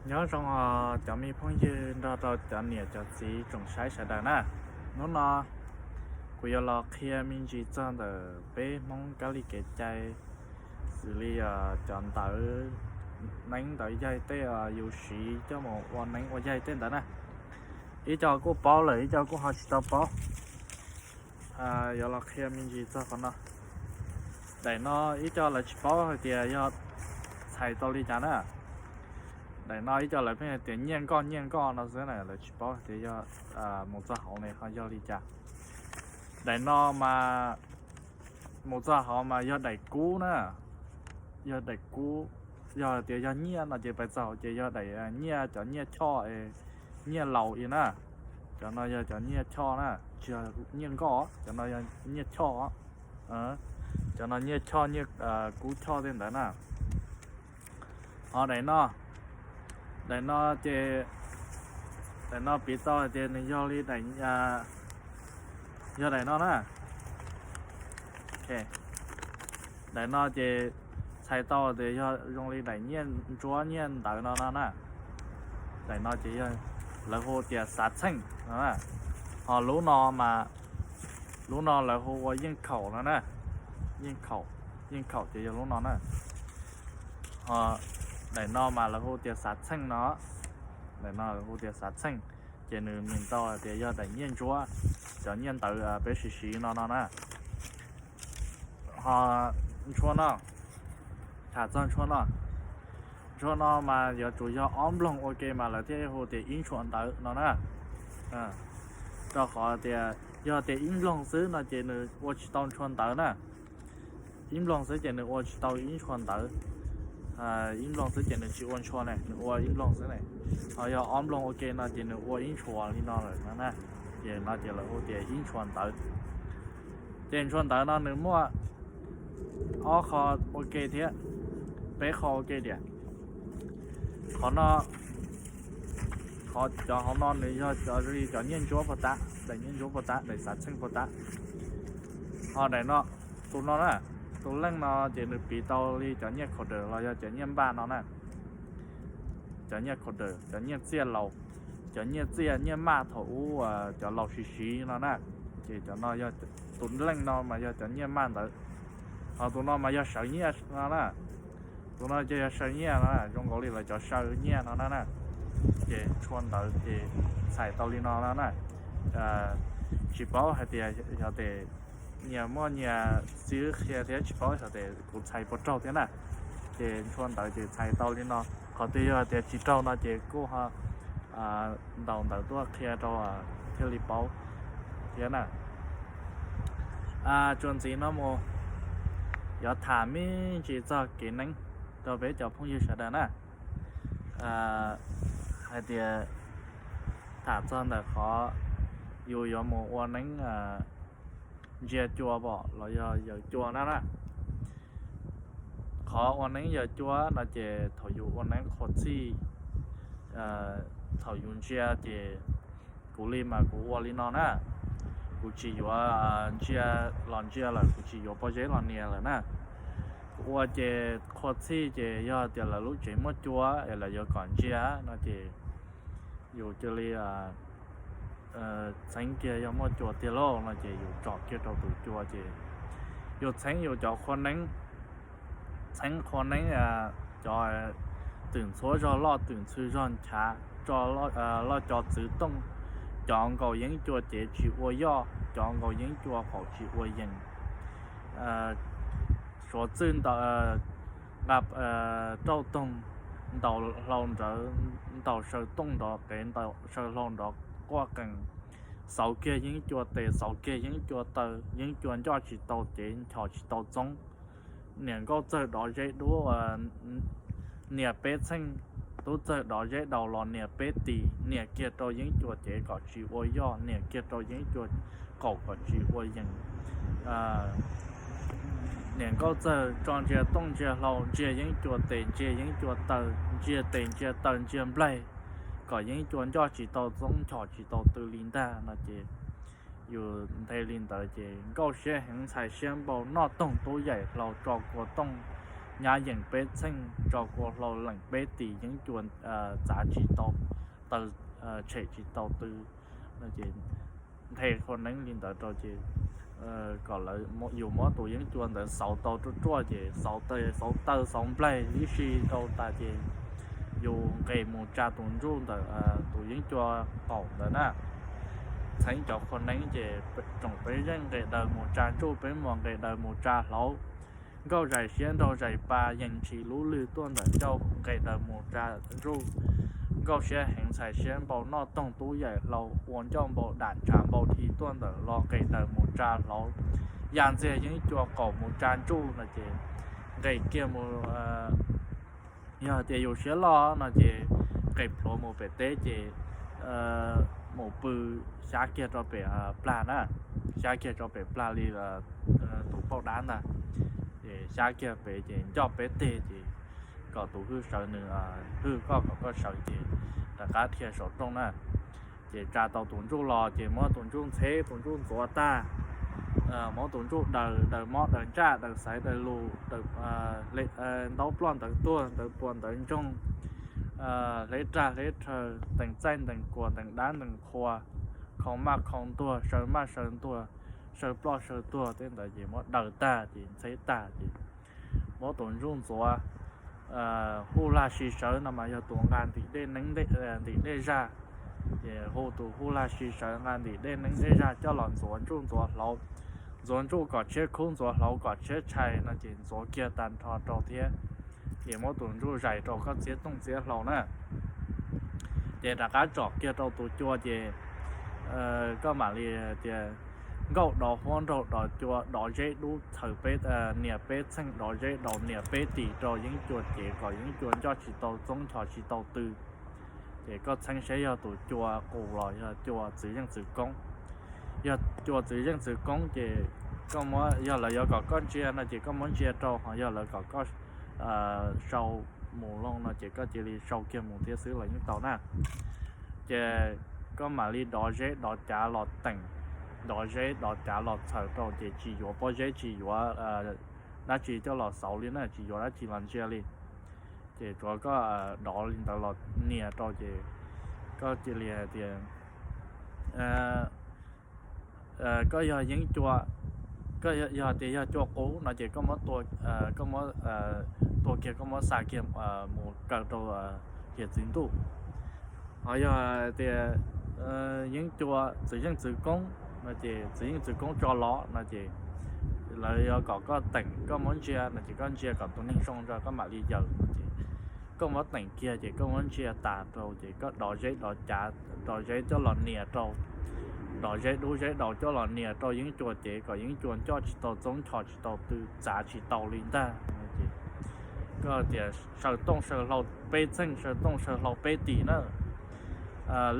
Nyob zoo os cov me phooj ywg nrog rau cov niam cov txiv tsoom saib sawv daws na. Hnub no kuv yuav los qhia me ntsis txog ntawm peb Hmoob kab li kev cai, xws li cov ntawv neeb ntawv yaig tej yus siv coj mus ua neeb ua yaig tej ntawd na. Ib co kuj paub lawm ib co kuj ho tsis tau paub. Yuav los qhia me ntsis txog qhov no. Daim no ib co lawv tsis paub hais tias yog txhais tau li cas na. Daim no ib co lawv pheej hais tias nyiaj nkoj nyiaj nkoj no xwb na, lawv tsis paub hais tias yog mus txog hauv ne ho yog li cas. Daim no mas mus txog hauv mas yog daim kub na, yog daim kub. Yog tias yog nyiaj no ces pais txog hauv ces yog daim nyiaj, cov nyiaj choj, nyiaj laus i na. Cov no yog cov nyiaj choj na, tsis yog nyiaj nkoj, cov no yog nyiaj choj. Cov no nyiaj choj, nyiaj kub choj tej ntawd na. Ho daim no, daim no ces, daim no piv tau hais tias nws yog li daim, yog daim no na. Daim no ces txhais tau tias yog zoo li daim nyiaj ntsuab nyiaj ntawv no no na. Daim no ces yog lawv hu tias xav txheej no na. Ho lub no mas, lub no lawv hu ua yeej khaum no na. Yeej khaum, yeej khaum ces yog lub no na. Ho daim no mas lawv hu tias xav txheej no. Daim no lawv hu tias xav txheej, ces nws mean tau hais tias yog daim nyiaj ntsuab, cov nyiaj ntawv peb siv siv no no na. Ho ntshua no, tham txog ntshua no, ntshua no mas yuav tsum yog ob nploog ua ke mas lawv thiaj hu tias ib ntshua ntawv no na. Rau qhov tias yog tias ib nploog xwb no ces nws ua tsis tau ntshua ntawv na. Ib nploog xwb ces nws ua tsis tau ib ntshua ntawv. Ib nploog xwb ces nws tsis ua ntshua ne, nws ua ib nploog xwb ne. Ho yog ob nploog ua ke no ces nws ua ib ntshua li no lawm no na. Ces no ces lawv hu tias ib ntshua ntawv. Ces ntshua ntawv no nws muaj ob qho ua ke thiab, peb qho ua ke tias, qhov no, qhov cov hauv no nws yog cov li cov nyiaj ntsuab puag ta, daim nyiaj ntsuab puag ta, daim xav txheej puag ta. Ho daim no, tus no na, tus leej no ces nws piv tau li cov nyiaj khaum dawm los yog cov nyiaj npaj no na. Cov nyiaj khaum dawm, cov nyiaj txiaj laus, cov nyiaj txiaj nyiaj maj thaum ub cov laus siv siv no na. Ces cov no yog, tus leej no mas yog cov nyiaj maj ntawd. Ho tus no mas yog sawv nyiaj no na. Tus no ces yog saw nyiaj no, zoo nkaus li lawv cov saw nyiaj no na. Ces ntshua ntawv ces txhais tau li no no na. Tsis paub hais tias yog tes nyias muaj nyias xib qhia thiab tsis paub xyov tes kuv txhais puas raug thiab na. Ces ntshua ntawv ces txhais tau li no, qhov twg yog tias tsis raug no ces kuj ho ntaus ntawv tuaj qhia rau thiaj li paub thiab na. Tsuas ntxiv no mus yuav tham me ntsis txog kev neeb rau peb cov phooj ywg sawv daws na. Hais tias tham txog ntawm qhov yus yuav mus ua neeb ntsia cua pom los yog yaws cua na na. Qhov ua neeb yaws cua no ces thaum yus ua neeb qhua txhij, thaum yus ntsia ces kuv li mas kuv ua li no na. Kuv tsis yuav ntsia los ntsia lawm, kuv tsis yuav pob zeb los nias lawm na. Kuv ua ces qhua txhij ces yog tias lawv lub tsev muaj cua es lawv yuav kom ntsia no ces yus cia li txheeb kiag, yog muaj cua tiag lauj no ces yus tsom kiag rau tus cua ces yus txheeb yus cov qhua neeb, txheeb qhua neeb, cov twm ntxhuav zog loj twm ntxhw zog nchav, tso loj cov txwv tooj, cov nkaus yeeb cua cev tsis ua yoj, cov nkaus yeeb cua qaum tsis ua yees, suav txwj nqa rauj toog, ntaus hlau nrawv, ntaus saw tooj nrov qev, ntaus saw hlau nrov quaj qees, xauv kiag yeeb cua tes, xauv kiag yeeb cua taw, yeeb cua ncoj tsis tau cev, nchos tsis tau txoob. Niam nkauj txawg dov zeb dub, nias peb txheej, tub txawg dov zeb daus los nias peb tis, nias kiag rau yeeb cua cev kom tsis ua yoj, nias kiag rau yeeb cua qaum kom tsis ua yees. Niam nkauj txawg tso ntsia tooj ntsia hlau, ntsia yeeb cua tes ntsia yeeb cua taw, ntsia tes ntsia taw ntsia nplaig, kom yeeb cua ncoj tsis tau txoob nchos tsis tau tw li ntag no ces yus nthe li ntawd ces nkauj siab heev ntxhais siab npau, noj toog tub yaim hlau tso kua tooj, nyab yeem peb txheej, tso kua hlau leem peb tis, yeeb cua txav tsis tau taw, tshem tsis tau tw no ces nthe qhua neeb li ntawd rau ces kom lawv, yus muab tus yeeb cua ntawd xauv tau ruaj ruaj ces xauv taw xauv nplaig ib si rau tas ces yus nqes mus tsa tus ntsuj ntawm tus yeeb cua qaum ntawd na. Txheeb cov qhua neeb ces tsoom peb yeej nqes daws mus tsa ntsuj, peb muaj nqes daws mus tsa hlauv. Nkauj zais siab nraug zais pa, yees ntshis lub lwg tuaj ntawm ncauj nqes daws mus tsa ntsuj. Nkauj siab heev ntxhais siab npau, noj toog tub yaim hlau, ua ncauj npau dam ntshav npau dhi tuaj ntawm los nqes daws mus tsa hlauv. Ya ntxiag yeeb cua qaum mus tsa ntsuj no ces nqes kiag mus, yog tias yus siab loj no ces nqes plhuav mus pem teb ces mus pw xyab kiag rau pem plag na, xyab kiag rau pem plag li tus phauj dab ntag. Ces xyab kiag pem ces nco peb teg ces kom tus hwj sawv nws hwj koj kom koj sawv ces rov qab dhia saum rooj na. Ces tsa tau tus ntsuj los ces muab tus ntsuj ntxheb tus ntsuj ntxuav tag, muab tus ntsuj daws, daws mob daws ntsaj daws xaiv daws lus, ntaub ploj ntawv tuag ntawv puas ntawv ntsoog, hleb rag hleb rhaws, ntees txaij ntees kuas, ntees dab ntees qhua, khoo maj khoo ntuag, saw maj saw ntuag, saw ploj saw tuag tej ntawd ces muab daws tag ces ntxheb tag ces muab tus ntsuj ntxuav. Huj lag si sawv no mas yog tus nqa ntim dej neeb ntim dej zaj, ces hu tus huj lag si sawv nqa ntim dej neeb dej zaj coj los ntxuav ntsuj ntxuav hlauv, ntxuav ntsuj kom tshiab khub ntxuav hlauv kom tshiab tshais no ces ntxuav kiag tag nrho rau thiab. Ces muab tus ntsuj zais rau koj txiab tooj txiab hlau na. Ces rov qab tsom kiag rau tus cua ces koj mam li tias nkauj dov huab nraug dov cua dov zeb dub txhaws peb nias peb txheej dov zeb dov nias peb tis rau yeeb cua cev kom yeeb cua nco tsis tau txoob ncho tsis tau tw. Ces koj txheeb saib yog tus cua qus los yog cua txwv yeej txwv koob. Yog cua txwv yeej txwv koob ces koj muab, yog lawv yuav kom koj ntsia no ces koj muab ntsia rau, ho yog lawv kom koj sau mus loo no ces koj cia li sau kiag mus thiab xwb los yeej tau na. Ces koj mam li dov zeb dov cav los teem, dov zeb dov cav los txhaws rau ces tsis yuav pob zeb tsis yuav dab tsi coj los xauv li na, tsis yuav dab tsi los ntsia li. Ces tsuav koj dov li ntawd los nias rau ces koj cia li hais tias koj yog yeeb cua, koj yog tias yog cua qub no ces koj muab tua, koj muab tua kiag koj muab xa kiag mus kaw rau hiav txwv ntuj. Ho yog tias yeeb cua txwv yeej txwv koob no ces txwv yeej txwv koob tso los no ces lawv yuav kom koj teem koj muab ntsia no ces koj ntsia kom tus neeg zoo nrog koj mam li yaws no ces koj muab teem kiag ces koj muab ntsia tas rau ces koj dov zeb dov cav, dov zeb coj los nias rau, dov zeb dub zeb daus coj los nias rau yeeb cua cev kom yeeb cua nco tsis tau txoob ncho tsis tau tw txav tsis tau li ntag no ces koj tias saw tooj saw hlau peb txheej saw tooj saw hlau peb tis na.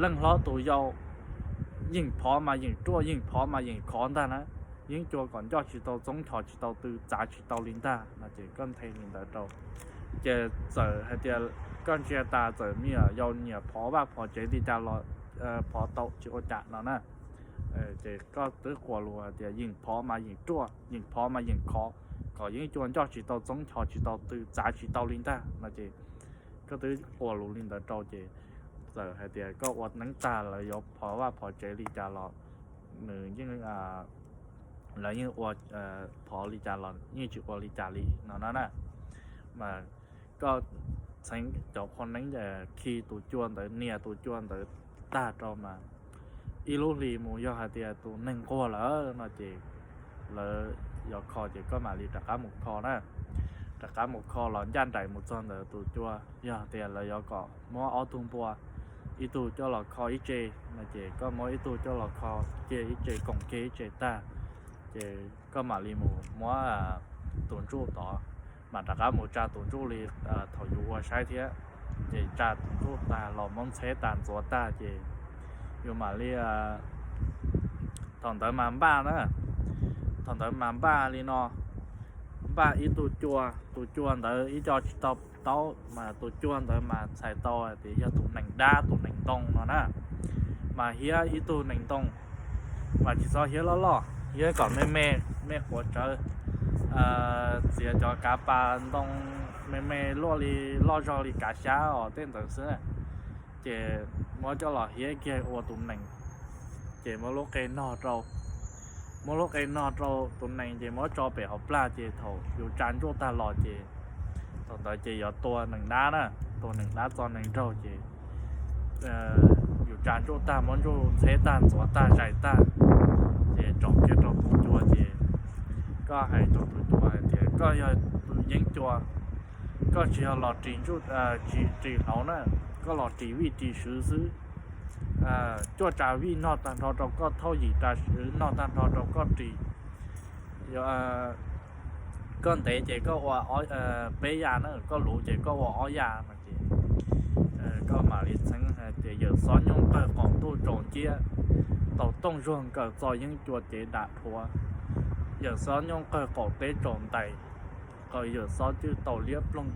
Leej hlob tus yau, yeem phov mas yeem ruaj yeem phov mas yeem khov ntag na. Yeeb cua kom nco tsis tau txoob ncho tsis tau tw txav tsis tau li ntag no ces koj nthe li ntawd rau ces txawm hais tias koj ntsia tas txawm me nyuam yau nyiam phov vaj phov tsev li cas los phov tau tsis ua cas no na. Ces koj twb quas lus hais tias yeem phov mas yeem ruaj yeem phov mas yeem khov, kom yeeb cua nco tsis tau txoob ncho tsis tau tw txav tsis tau li ntag no ces koj twb quas lus li ntawd rau ces txawm hais tias koj ua neeb tag lawv yuav phov vaj phov tsev li cas los nws yeej, lawv yeej ua, phov li cas los yeej tsis ua li cas li no na na. Mas koj txheev cov qhua neeb khi tus cua ntawd nias tus cua ntawd tag rau mas ib lub hlis mus yog hais tias tus neeg nquag lawm no ces lawv yuav kho ces koj mam li rov qab mus kho na. Rov qab mus kho los ncaj nraim mus txog ntawm tus cua, yog tias lawv yuav kom muab ob tug npua, ib tug coj los kho ib tse no ces koj muab ib tug coj los kho kiag ib tse koom kiag ib tse tag ces koj mam li mus muab tus ntsuj tod, mas rov qab mus tsa tus ntsuj li thaum yus ua saib thiab. Ces tsa tus ntsuj tag los muab ntxheb tag ntxuav tag ces yus mam li, thaum ntawd mas npaj na, thaum ntawd mas npaj li no, npaj ib tug cua, tus cua ntawd ib co tsis tau taub mas tus cua ntawd mas txhais tau hais tias yog tus neeg dab tus neeg ntoo no na. Mas hiab ib tug neeg ntoo, mas tsis txhob hiab loj loj, hiab kom me me, me quav tsawv. txiav cov kav pas ntoo me me luaj li, loj zog li kav xyab os tej ntawd xwb. Ces muab coj los hiab kiag ua tus nees, ces muab lub qe nog rau, muab lub qe nog rau tus nees ces muab tso pem hauv plag ces thaum yus tsa ntsuj tag los ces thaum ntawd ces yuav tua nees dab na, tua nees dab txo nees raug ces yus tsa ntsuj tag, muab ntsuj txheb tag, ntxuav tag, zais tag, ces tsom kiag rau tus cua ces koj hais rau tus cua hais tias koj yog tus yeeb cua, koj tsis yog los ris ntsuj, ris hlauv na, koj los ris vij ris swv xwb. Cuaj tsav vij nog tag nrho rau koj thauj, yim tsav swv nog tag nrho rau koj ris. Koj ntev ces koj ua peb yas na, koj luv ces koj ua ob yas no ces koj mam li txheeb hais tias yawm xob nyooj qawg qaum ntuj tsaus nciab, tau tooj zuag nkaws txo yeeb cua cev dam rhuav. Yawm xob nyooj qawg qaum teb tsaus ntais, qaws yawm xob cwj tau liab ploog,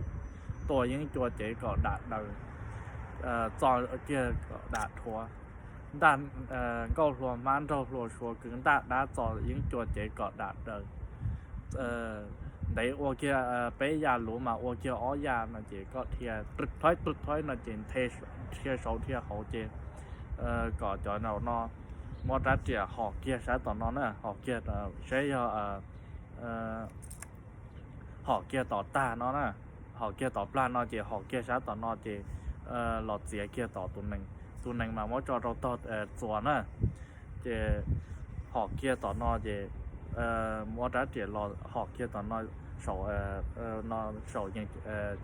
tua yeeb cua cev kom dam daws, txo kiag kom dam rhuav. Ntaj, nkauj hlua hmab nraug hlua suav kwv ntaj dab txo yeeb cua cev kom dam daws. Ntev ua kiag peb yas, luv mas ua kiag ob yas no ces koj dhia rwg thoib rwg thoib no ces nthe, dhia saud dhia hauv ces kom cov nraum no muab rab riam hom kiag sab tom no na, hom kiag saib yog hom kiag tom tag no na, hom kiag tom plag no ces hom kiag sab tom no ces los txiav kiag tom tus nees, tus nees mas muab tso rau tog txuas na. Ces hom kiag tom no ces muab rab riam los hom kiag tom no, saum, no saum yees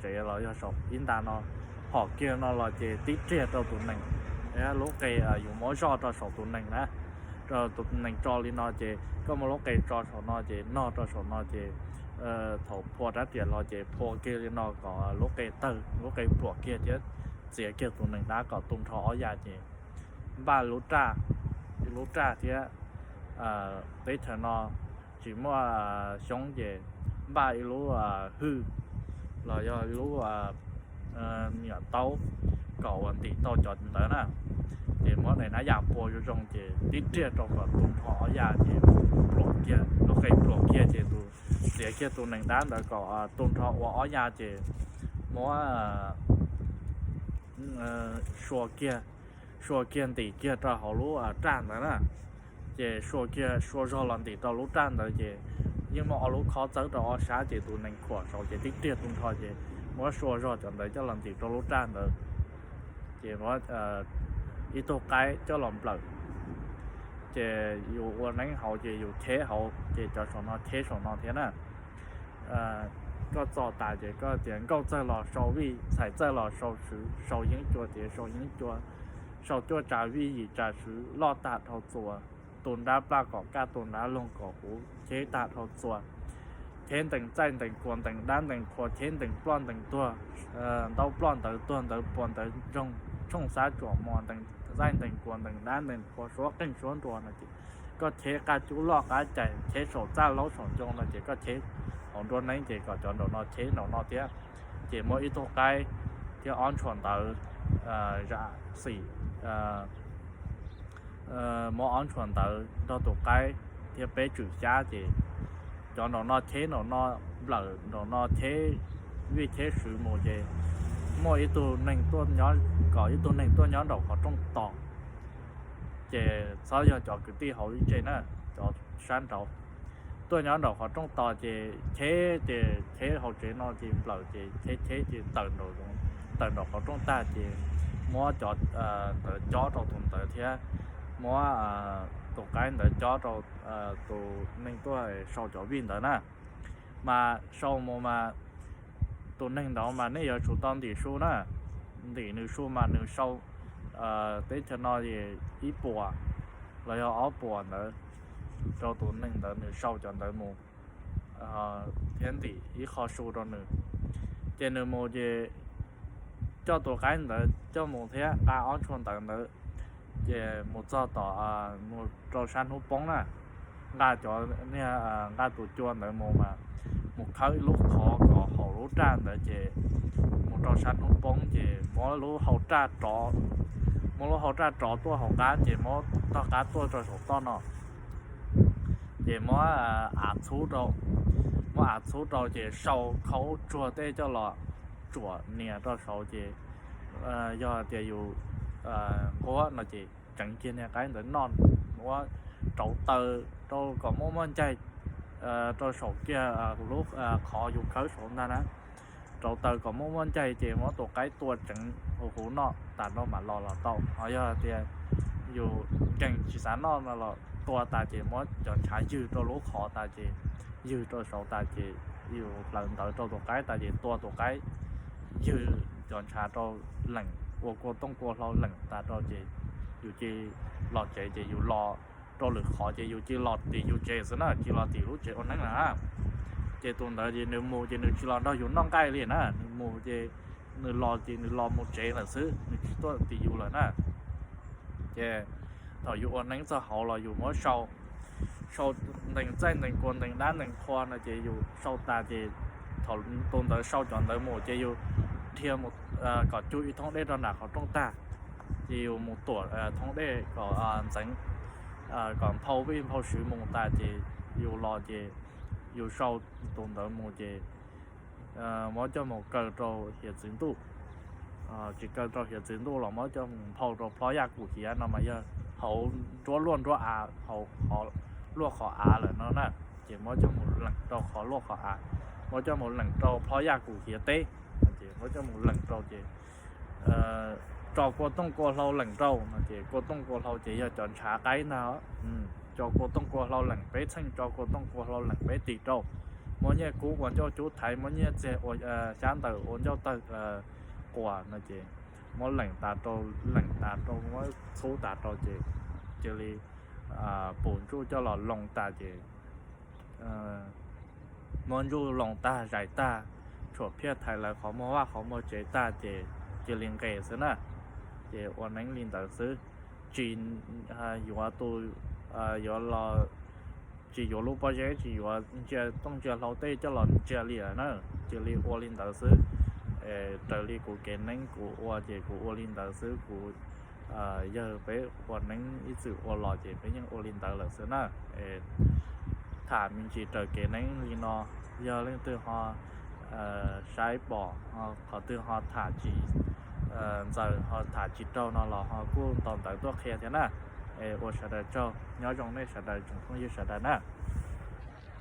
tsev los yog saum ib nta no, hom kiag no los ces tib riag rau tus nees, lub qe yus muab zoj rau saum tus nees na, rau tus nees tso li no ces koj muab lub qe tso saum no ces nog rau saum no ces thaum phua rab riam los ces phua kiag li no kom lub qe tawg, lub qe pluam kiag thiab txiav kiag tus nees dab kom tu nrho ob yas ces npaj lub raj, lub raj thiab teb chaws no tsis muaj xyoob ces npaj ib lub hwj los yog ib lub me nyuam taub kom uas ntim tau cov ntawd na. Ces muab daim nab yas pua zoo zoo ces tib riag rau kom tu nrho ob yas ces pluam kiag, lub qe pluam kiag ces tus, txiav kiag tus nees dab ntawd kom tu nrho ua ob yas ces muab sua kiag, sua kiag ntim kiag rau hauv lub raj ntawd na. Ces sua kiag, sua zog los ntim rau lub raj ntawd ces yeej muaj ob lub khob txawb rau ob sab ces tus nees khuam saud ces tib riag tu nrho ces muab sua zog cov ntawd coj los ntim rau lub raj ntawd. Ces muab ib tug qaib coj los nplawm. Ces yus ua neeb hauv ces yus cheb hauv ces cov saum no cheb saum no thiab na. Koj txo tas ces koj tias nkauj txawg los sau vij, txhais txawg los sau swv, sau yeeb cua tias sau yeeb cua, sau cuaj tsav vij yim tsav swv loj tag dhau txuas, tu nrab plaj kom kaj, tu nrab loog kom huv, cheb tag dhau txuas, cheb ntees txaij ntees kuas ntees dab ntees qhua, cheb ntees ploj ntees tuag, ntaub ploj ntawv tuag ntawv puas ntawv ntsoog, tshooj xab tsuam muas ntees txaij ntees kuas ntees dab ntees qhua suab qeej suab nruas no ces koj cheb qab cub loj qab cais, cheb saum txaj laub saum ncoo no ces koj cheb hauv nruab neeb ces kom cov nraum no cheb nraum no thiab. Ces muab ib tug qaib thiab ob ntshua ntawv zam xim, muab ob ntshua ntawv nrog tus qaib thiab peb tswm xyab ces cov nraum no cheb nraum no, nplawm nraum no cheb vij cheb swv mus ces muaj ib tug neeg tuaj nyob, kom ib tug neeg tuaj nyob nraum qhov rooj tos. Ces txhob yog cov kwv tij hauv ib tse na, cov sab nraud tuaj nyob nraum qhov rooj tos ces cheb, ces cheb hauv tsev no ces nplawm ces cheb cheb ces tawm nraum, tawm nraum qhov rooj tag ces muab cov ntawd cob rau tus ntawd thiab muab tus qaib ntawd cob rau tus neeg tuaj sau cov vij ntawd na. Mas sau mus mas tus neeg ntawd mas nej yuav tsum tau ntim su na. Ntim nws su mas nws sau teb chaws no ib puas los yog ob puas ntawd rau tus neeg ntawd nws sau cov ntawd mus thiab ntim ib qho su rau nws. Ces nws mus ces coj tus qaib ntawd coj mus thiab nqa ob tshuaj ntawd ntawd ces mus txog tom, mus rau sab hnub poob na, nqa cov niag, nqa tus cua ntawd mus mas mus khawb ib lub qhov kom haum lub raj ntawd ces mus rau sab hnub poob ces muab lub hau raj rov, muab lub hau raj rov tuaj hauv qab ces muab tog qab tuaj rau saum toj no ces muab av txhub rau, Mas txhub rau ces sau khaub tsuag tej coj los tsuam nias rau saud ces yog tias yus nquag no ces tseev kiag niag qaib ntawd noj, muab rauv taws rau kom muaj muaj ncaig rau saum kiag lub qhov yus khawb saud ntag na. Rauv taws kom muaj muaj ncaig ces muab tus qaib tua tseev huv huv noj tas no mam los los tau. Ho yog tias yus nkees tsis xav noj no los tua tas ces muab cov ntshav ywg rau lub qhov tas ces ywg rau saud tas ces yus hlawv ntawv rau tus qaib tas ces tua tus qaib ywg cov ntshav rau leem, ua kua tooj kua hlau leem tas rau ces yus cia li los tsev ces yus los rau lwm qhov ces yus cia li los tim yus tsev xwb na, cia li los tim lub tsev ua neeb na. Ces tus ntawd ces nws mus ces nws tsis los nrog yus noj nqaij li na, nws mus ces nws los ces nws los mus tsev lawm xwb, nws tsis tuaj tim yus lawm na. Ces thaum yus ua neeb txog hauv los yus muab sau, sau ntees txaij ntees kua ntees dab ntees qhua no ces yus sau tas ces thaum tus ntawd sau cov ntawd mus ces yus dhia mus kom cug ib thoob dej rau nram qhov rooj tag, ces yus mus tuam thoob dej kom ntxeev, kom nphau vij nphau sw mus tas ces yus los ces yus sau tus ntawd mus ces muab coj mus kaw rau hiav txwv ntuj. Tsis kaw rau hiav txwv ntuj los muab coj mus nphau rau plhob yaj kum hiav no mas yog hauv nruab luaj nruab av, hauv qhov luaj qhov av lawm no na. Ces muab coj mus leem rau qhov luaj qhov av, muab coj mus leem rau plhob yaj kum hiav teb, ces muab coj mus leem rau ces tso kua tooj kua hlau leem rau no ces kua tooj kua hlau ces yog cov ntshav qaib ntag. Tso kua tooj kua hlau leem peb txheej, tso kua tooj kua hlau leem peb tis rau, muab nyiaj kub ua ncauj cub thaiv, muab nyiaj txiag ua xyab ntawm ua ncauj tawg quas no ces muab leem tas rau, leem tas rau muab txhub tas rau ces cia li pum ntsuj coj los loo tas ces muab ntsuj loo tag zais tag, tshuam phiaj thaiv lawv qhov muag vaj qhov muag tsev tag ces cia li nqes xwb na. Ces ua neeb li ntawd xwb, tsis yuav tus, yuav los, tsis yuav lub pob zeb, tsis yuav ntsia tooj ntsia hlau tej coj los ntsia li lawm na. Cia li ua li ntawd xwb. Raws li kuv kev neeb kuv ua ces kuv ua li ntawd xwb. Kuv, yawg peb ua neeb ib txwm ua los ces peb yeej ua li ntawd lawm xwb na. Tham me ntsis raws kev neeb li no, yog leej twg ho saib pom, qhov twg ho tham tsis ntxaws ho tham tsis raug no los ho kuj ntaus ntawv tuaj qhia thiab na. Ua sawv daws tsaug, nyob zoo nej sawv daws tsoom phooj ywg sawv daws na.